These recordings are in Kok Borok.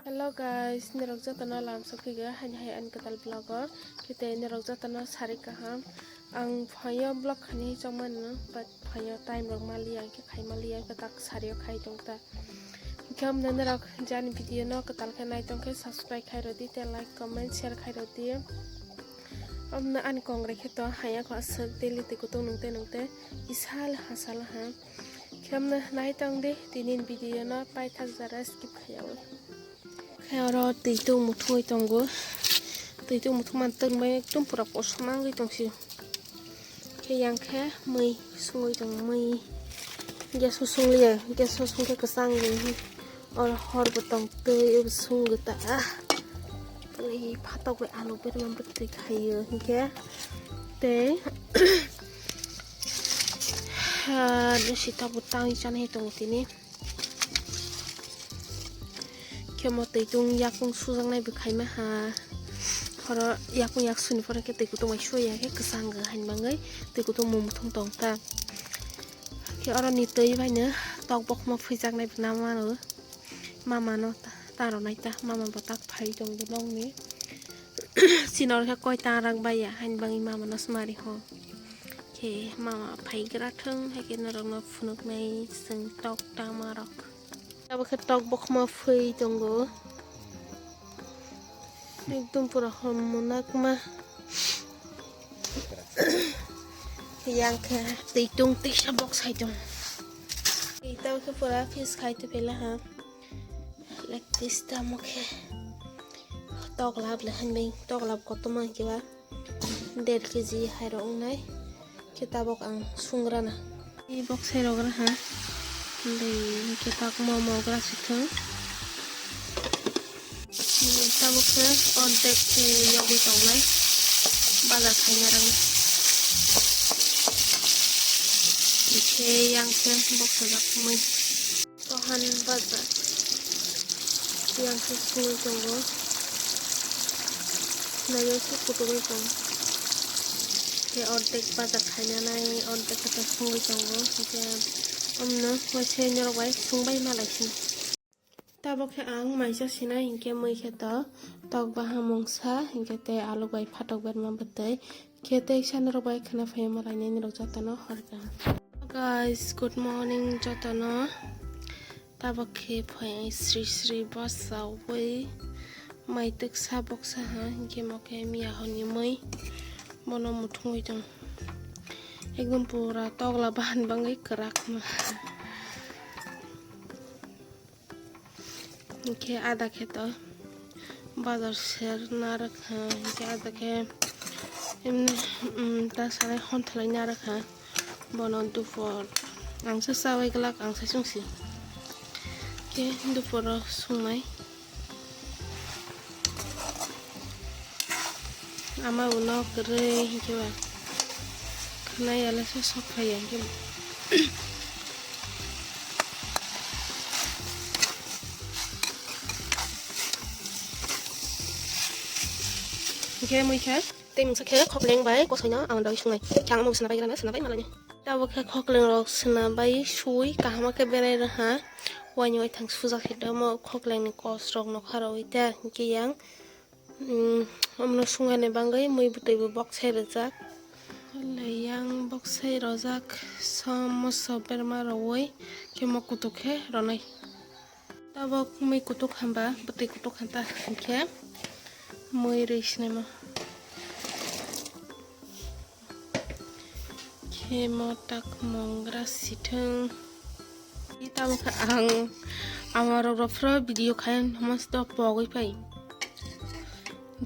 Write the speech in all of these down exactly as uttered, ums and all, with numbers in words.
Hello guys, norok jotono lam sokphigo haini hai ani kwtal vlog o. Khe tei norok jotono sari kaham. Ang phaio vlog khaini chongmano, but phaio time rok maliya, khe khai maliya, khe tak sario khai tong ta. Khe amno norok jani video no kwtal khe nai tong khe subscribe khai rodi, tei like, comment, share khai rodi. Amno ani kongrai khe to haya kho aswk daily twi kutung nungte nungte isal hasal ha. Khe amno nai tong di tini video no paithak jora skip khaiyawi. Khe oro twi tung muthungwi tongo. Twi tung muthung man tongbai ekdom pura kosom wngwi tongsi. Khe yang khe mui sungwi tongo, mui gas o sungliya, gas o sungkhe kwchang ri. Oro hor bo tong twi ebo sung gwi ta. Phatok bai alu berma bwtwi khaio hinkhe tei bisi tabuk tangwi chanai tongo tini. Khe omo twi tung yakung sujaknai bo khaima ha. Oro yakung yak suni pore khe twi kutung bai suya khe kwchang gwi hain bangwi twi kutung mung muthung tong ta. Khe oro ni twi bai no tok bokhma phuijaknai bo na mano. Mama no ta, ta rw nai ta, mama bo tak phai tong bo nokni. Chini oro khe koi ta rang bai ya, hain bangwi mama no swmari ho. Khe mama phai gra thung, hai khe norok no phunuk nai chwng tok tama rok. Abo khe tok bokhma phwi tongo. Ekdom pura hom monakma. Yang khe twi tung tisa box hai tong. Tei tamo khe pura piece khai tong phela ha. Like this tamo khe. Tok lab le han bai, tok lab kotorma khe ba. Der kg hai rok wngnai. Khe tabok ang sungrana. Tei box hai rok raha. Tei khe tak momo gra sithwng. Tabuk khe ordek khe yogwi tongnai bazar khaina rang. Khe yang khe boksajak mui. Tohan bazar yang khe sungwi tongo. Naiyok khe kutubai tong. Khe ordek bazar khaina nai ordek khe sungwi tongo. Khe omno waisa norok bai sungbai malai sini. Tabok khe ang maisa sinai hinkhe mui khe to tok baha mungsa hinkhe tei alu bai phatok berma bwtwi khe tei sanrok bai khwna phaima lainai norok jotono hor kaham. Guys, good morning jotono. Tabok khe phai sri sri bwsaui mai twksa boksa ha hinkhe mo khe miya hwnwi mui bono muthungwi tong ekdom pura tokla bahan bangwi kwrak ma. Hinkhe ada khe to bazar ser narwk ha, hinkhe ada khe emni, um, ta sanai honthalai narwk ha. Bono dupor ang se chabai glak, ang se chwngsi khe duporo sungnai. Ama uno kwrwi hinkhe ba khwnai ya le se sok phai ya hinkhe. Hinkhe mui khe tei mungsa khe khokleng bai kosoino ang doi sungnai. Khe ang omo suna bai grana suna bai malani. Tabuk khe khokleng rok suna bai sui kaham khe berai rwha. Waini waithang sujak se tamo khokleng ni kos rok nokha rw ta hinkhe yang. Umm, omono sungani bagwi mui bwtwi bo boksai rwjak. Yang boksai rwjak, som moso berma rwui khe mo kutuk khe rwnai. Tabok mui kutuk hamba, bwtwi kutuk hanta hinkhe mui rwi sinaima. Khemo tak mongra sithwng. Tei tabukhe ang amarok rok phro video khai hwnmano pogwi pai.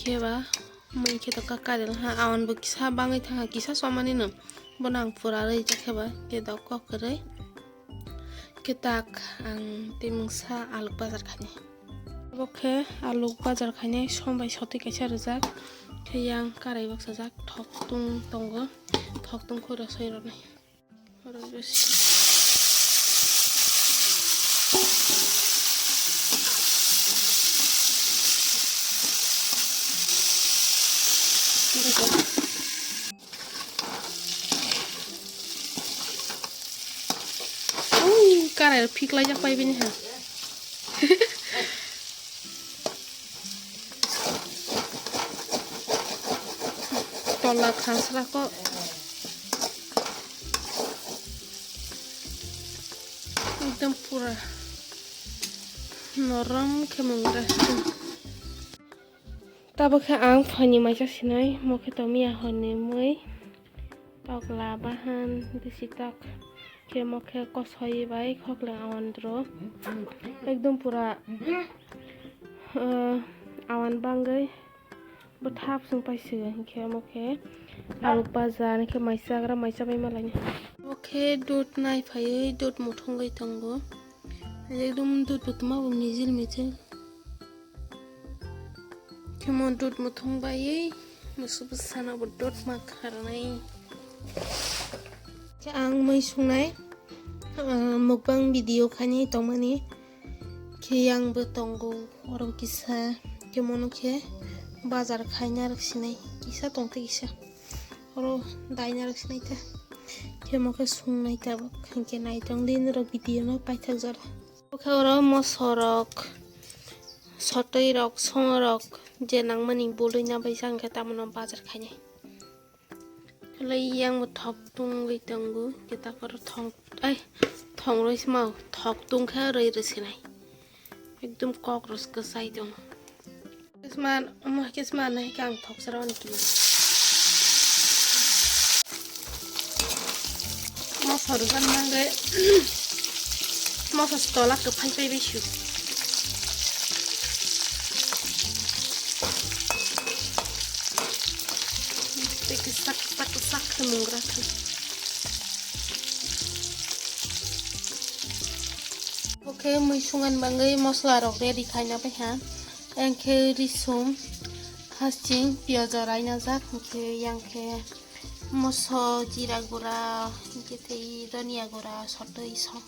Kheba mui khe to ka karel ha, awan bo kisa bangwi thangha, kisa somani no. Bono ang pura rwi jak kheba, khe dok kok kwrwi. Khe tak ang tei mungsa aluk bazar khainai. Abo khe aluk bazar khainai som bai sotwi kaisa rwjak. Khe yang karai baksajak thok tung tongo. Thok tung khoro soi rwnai. Oro besi. Ui, karai phiklaijak pai bini ha. Tola khansra kok. Ekdom pura norom khe mungra. Tabuk khe ang phaini maisa sinai, mo khe tomiya hwnwi mui, tokla bahan, bisi tok khe mo khe kosoi bai khokleng awan dro. Ekdom pura, uh, awan bangwi bwthap swng paisio, hinkhe mo khe arok bajar, hinkhe mai chagra, mai chabai malaini. Mo khe dud nai phaiwi dud muthungwi tongo. Ekdom dud bo tongma bo mijil mijil. Khe mo dud muthung baiwi musu bwsano bo dud ma kharnai. Khe ang mui sungnai, ah, mukbang video khainai tongmani. Khe yang bo tongo oro kisa. Khe mono khe bazar khaina rwksinai. Kisa tongtwi kisa. Oro daina rwksinai ta. Khe mo khe sungnai tabuk. Hinkhe naitong di norok video no paithak jora. Bo khe oro moso rok, sotwi rok, songo rok je nangmani bolwi na bai sa hinkhe tamono bazar khainai. Hwlai yang bo thok tungwi tongo, khe ta oro thong, ai, thong rwi se ma thok tungkha rwi rwi sinai. Ekdom kok rws kwchai tongo. Kisman, omo kisman nai khe ang thok sara ani kini. Moso rwjan mangwi, moso stola kwphai phai bai su. Tei kisa kisa kisa khe mungra khe. Bo khe mui sungan bangwi mosla rok ready khaina pai ha. Yang khe risum, hasing, piyaj raina jak, hwnkhe yang khe moso, jira gura, hwnkhe tei dhania gura, sotwi song.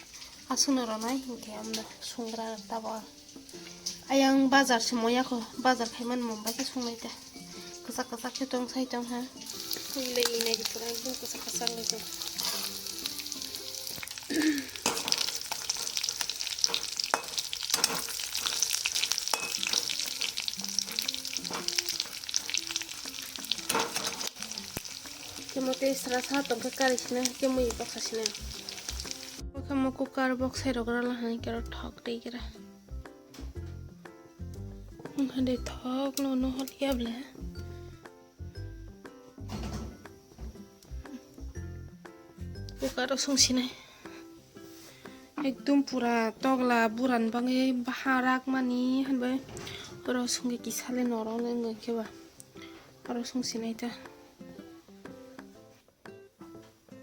Aswkno ronai hwnkhe amno sungra tabuk. Ayang bazar se moya kho, bazar khai man mumbai khe sungnai ta. Kwchak kwchak khe tong sai tong ha. Twi lai nai di pura ekdom kwchak kwchak lai tong. Khe mo tei sra sa tong khe kari sina, khe mui baksa sina. Bo khe mo cooker box sai rok rala hai khe ro thok tei khe ra. Wngkha de thok no, no hot ya ble. Cooker o song sinai. Ekdom pura tokla buran bangwi baha rak mani hanbai. Oro song khe kisa le norok le wngkhe ba. Oro song sinai ta.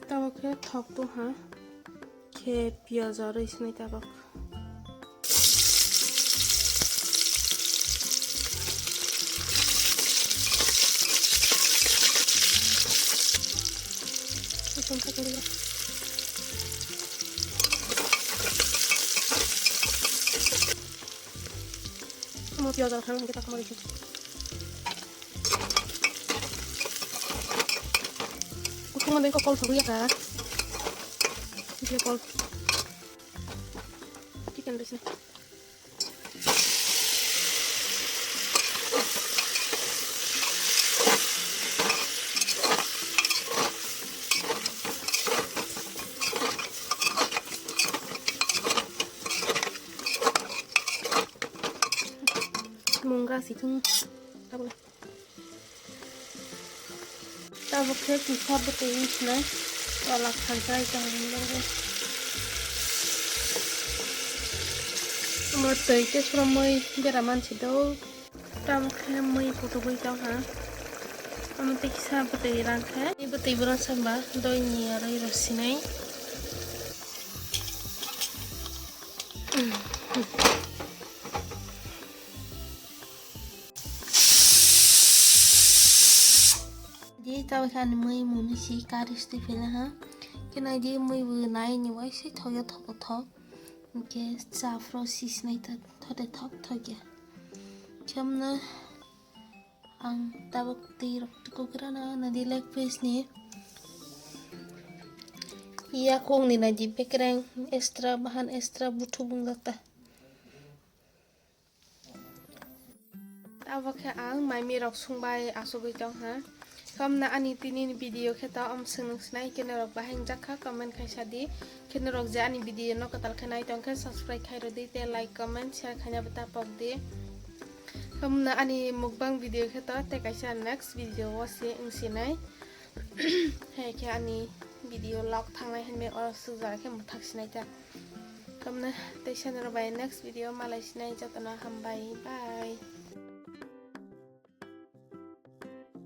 Tabuk khe thok tong ha, khe piyaj rwi sinai tabuk. Omo piyaj rok thang hwnkhe ta khamari se. Kuthung ma bengkok kol thogwi ya kha. Bia kol. Chicken rwi se. Mungra si thung. Tabuk. Tabuk khe kisa bwtwi wng sinai. Tola khansai kaham bagwi. Omo twi tei sromwi bera mansi do. Tabuk khe mui kutugwi tong ha. Omo tei kisa bwtwi rang khe. Bwtwi bwrang samba doi ni arwi rw sinai. Di tabuk khe ani mui muni si kari sitwi phela ha. Khe nai di mui bo nai ni waisa thok ya thok thok. Hwnkhe cha phro si sinai ta thode thok thok ya. Khe amno ang tabuk twi rok tukukrana nai di leg piece ni. Yakung ni nai di bekereng extra bahan extra buthu bungjak ta. Abo khe ang maimi rok sungbai achugwi tong ha. Kamna ani tini ni video khe to om swngnung sinai khe norok bahai wngjak kha comment khai sa di. Khe norok je ani video no kwtal khe nai tong khe subscribe khai rw di tei like comment share khaina bo ta pok di. Kamna ani mukbang video khe to tei kaisa next video o se wng sinai. Hai khe ani video log thangnai hinwi o sukjak khe mwthak sinai ta. Kamna tei sa norok bai next video malai sinai jotono hambai bye.